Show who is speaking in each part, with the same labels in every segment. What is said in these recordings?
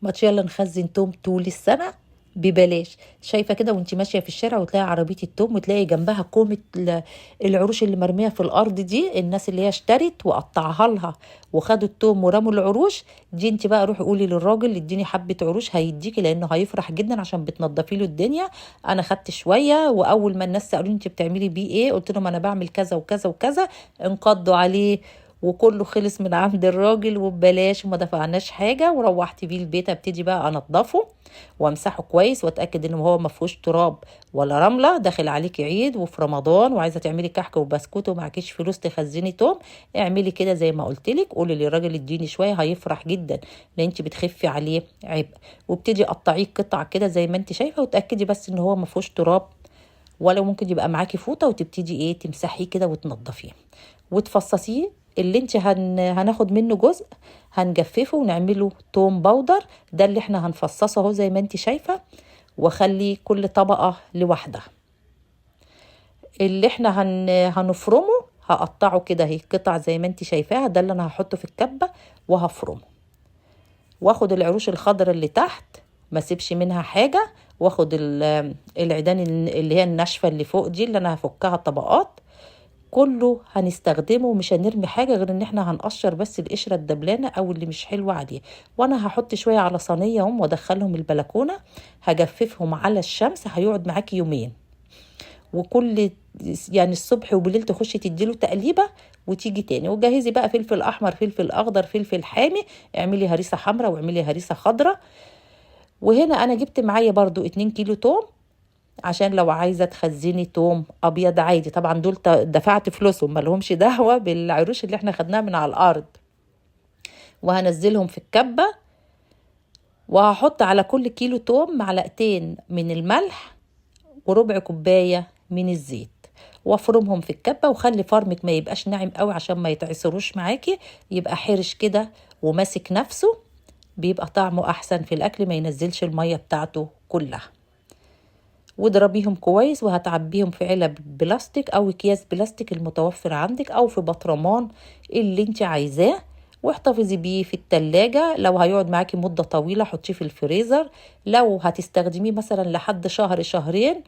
Speaker 1: ما يلا نخزن توم طول السنة ببلاش. شايفه كده وانت ماشية في الشارع وتلاقي عربية التوم وتلاقي جنبها كومة العروش اللي مرمية في الارض دي، الناس اللي هي اشترت وقطعها لها وخدوا التوم ورموا العروش دي. انت بقى روحي قولي للراجل اديني حبه عروش، هيديكي لانه هيفرح جدا عشان بتنضفي له الدنيا. انا خدت شوية، واول ما الناس سالوني انت بتعملي بيه ايه، قلت لهم انا بعمل كذا وكذا وكذا، انقضوا عليه وكله خلص من عند الراجل وببلاش وما دفعناش حاجة. وروحت بيه البيت، ابتدي بقى انضفه وامسحه كويس واتاكد ان هو ما فيهوش تراب ولا رملة. داخل عليكي عيد وفي رمضان وعايزه تعملي كحك وبسكوت ومعكيش فلوس تخزني توم، اعملي كده زي ما قلت لك، قولي للراجل اديني شوية، هيفرح جدا لان انت بتخفي عليه عبء. وابتدي قطعية قطع كده زي ما انت شايفه، وتاكدي بس ان هو ما فيهوش تراب، ولا ممكن يبقى معاكي فوطه وتبتدي ايه تمسحيه كده وتنضفيه وتفصصيه. اللي انت هناخد منه جزء هنجففه ونعمله توم powder، ده اللي احنا هنفصصه اهو زي ما انت شايفه، واخلي كل طبقه لوحدها. اللي احنا هنفرمه هقطعه كده اهي قطع زي ما انت شايفاها، ده اللي انا هحطه في الكبه وهفرمه. واخد العروش الخضراء اللي تحت ما سيبش منها حاجة، واخد العيدان اللي هي الناشفه اللي فوق دي اللي انا هفكها طبقات، كله هنستخدمه ومش هنرمي حاجة غير ان احنا هنقشر بس القشرة الدبلانه او اللي مش حلوة عليه. وانا هحط شوية على صينية اهم وادخلهم البلكونه، هجففهم على الشمس، هيقعد معاكي يومين، وكل الصبح وبالليل تخشي تديله تقليبه وتيجي تاني. وجهزي بقى فلفل احمر، فلفل اخضر، فلفل حامي، اعملي هريسه حمراء واعملي هريسه خضراء. وهنا انا جبت معايا برضو 2 كيلو توم عشان لو عايزه تخزني توم ابيض عادي. طبعا دول دفعت فلوسهم، ما لهمش دعوه بالعروش اللي احنا خدناها من على الارض. وهنزلهم في الكبه، وهحط على كل كيلو توم معلقتين من الملح وربع كوباية من الزيت، وافرمهم في الكبه. وخلي فرمك ما يبقاش ناعم قوي عشان ما يتعصروش معاكي، يبقى حرش كده وماسك نفسه، بيبقى طعمه احسن في الاكل، ما ينزلش المية بتاعته كلها. واضربيهم كويس، وهتعبيهم في علب بلاستيك او اكياس بلاستيك المتوفر عندك، او في بطرمان اللي انت عايزاه، واحتفظي بيه في التلاجة. لو هيقعد معاكي مدة طويلة حطيه في الفريزر، لو هتستخدميه مثلا لحد شهر شهرين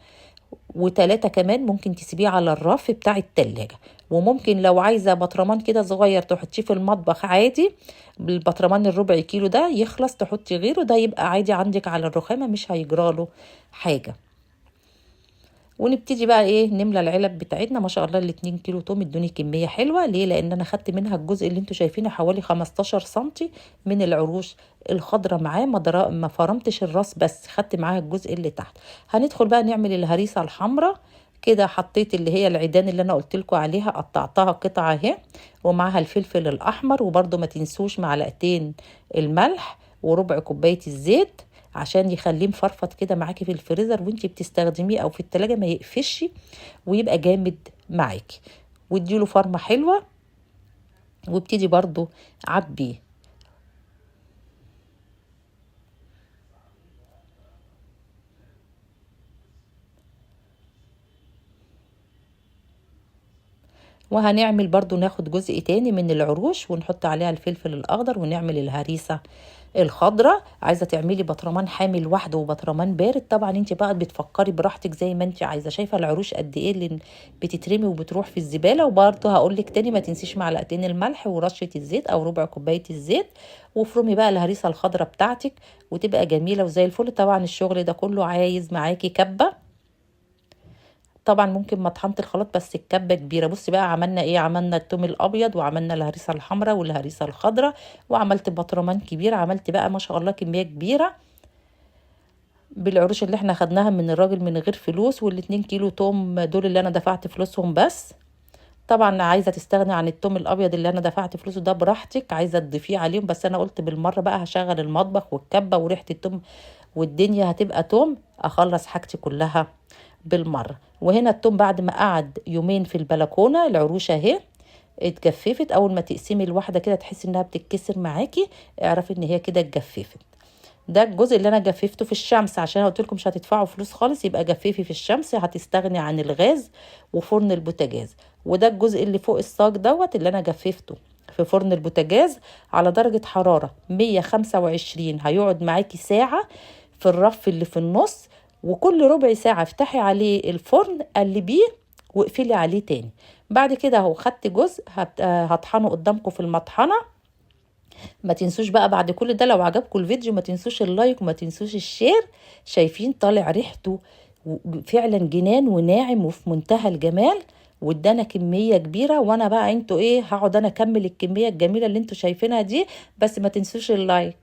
Speaker 1: وتلاتة كمان ممكن تسيبيه على الرف بتاع التلاجة. وممكن لو عايزة بطرمان كده صغير تحطيه في المطبخ عادي، بالبطرمان الربع كيلو ده يخلص تحطي غيره، ده يبقى عادي عندك على الرخامة مش هيجراله حاجة. ونبتدي بقى نملى العلب بتاعتنا. ما شاء الله الاتنين كيلو توم ادوني كمية حلوة. ليه؟ لان انا خدت منها الجزء اللي انتوا شايفينه حوالي 15 سنتي من العروش الخضرة معاه، ما فرمتش الراس بس خدت معاها الجزء اللي تحت. هندخل بقى نعمل الهريسة الحمراء. كده حطيت اللي هي العيدان اللي انا قلت لكم عليها، قطعتها قطعة اهي، ومعاها الفلفل الاحمر، وبرده ما تنسوش معلقتين الملح وربع كوباية الزيت عشان يخليه مفرفط كده معاكي في الفريزر وانتي بتستخدميه او في التلاجة، ما يقفش ويبقى جامد معاكي. واديله فرمة حلوة، وابتدي برضو عبيه. وهنعمل برضو ناخد جزء تاني من العروش ونحط عليها الفلفل الأخضر ونعمل الهريسة الخضرة. عايزة تعملي بطرمان حامي لوحده وبطرمان بارد، طبعا انت بقى بتفكري براحتك زي ما انت عايزة. شايفة العروش قد ايه اللي بتترمي وبتروح في الزبالة. وبرضو هقولك تاني ما تنسيش معلقتين الملح ورشة الزيت او ربع كوباية الزيت، وافرمي بقى الهريسة الخضرة بتاعتك وتبقى جميلة وزي الفل. طبعا الشغل ده كله عايز معاكي كبة، طبعا ممكن مطحنة الخلاط بس الكبة كبيرة. بصي بقى عملنا ايه، عملنا التوم الابيض وعملنا الهريسة الحمراء والهريسة الخضراء، وعملت بطرمان كبير، عملت بقى ما شاء الله كمية كبيرة بالعروش اللي احنا خدناها من الراجل من غير فلوس، والاتنين كيلو توم دول اللي انا دفعت فلوسهم بس. طبعا عايزة تستغني عن التوم الابيض اللي انا دفعت فلوسه ده براحتك، عايزة تضيفيه عليهم، بس انا قلت بالمرة بقى هشغل المطبخ والكبة وريحة التوم والدنيا هتبقى توم، اخلص حاجتي كلها بالمرة. وهنا التوم بعد ما قعد يومين في البلكونة العروش اهي اتجففت. اول ما تقسمي الواحدة كده تحسي انها بتتكسر معاكي، اعرفي ان هي كده اتجففت. ده الجزء اللي انا جففته في الشمس، عشان قلت لكم مش هتدفعوا فلوس خالص، يبقى جففي في الشمس، هتستغني عن الغاز وفرن البوتاجاز. وده الجزء اللي فوق الصاج دوت اللي انا جففته في فرن البوتاجاز على درجة حرارة 125. هيقعد معاكي ساعة في الرف اللي في النص، وكل ربع ساعة افتحي عليه الفرن قلبية واقفلي عليه تاني. بعد كده اهو خدت جزء هطحنه قدامكم في المطحنة. ما تنسوش بقى بعد كل ده لو عجبكم الفيديو ما تنسوش ال like وما تنسوش ال share. شايفين طالع ريحته فعلا جنان وناعم وفي منتهى الجمال، وادانا كمية كبيرة. وانا بقى انتوا ايه، هقعد انا اكمل الكمية الجميلة اللي انتوا شايفينها دي، بس ما تنسوش ال like.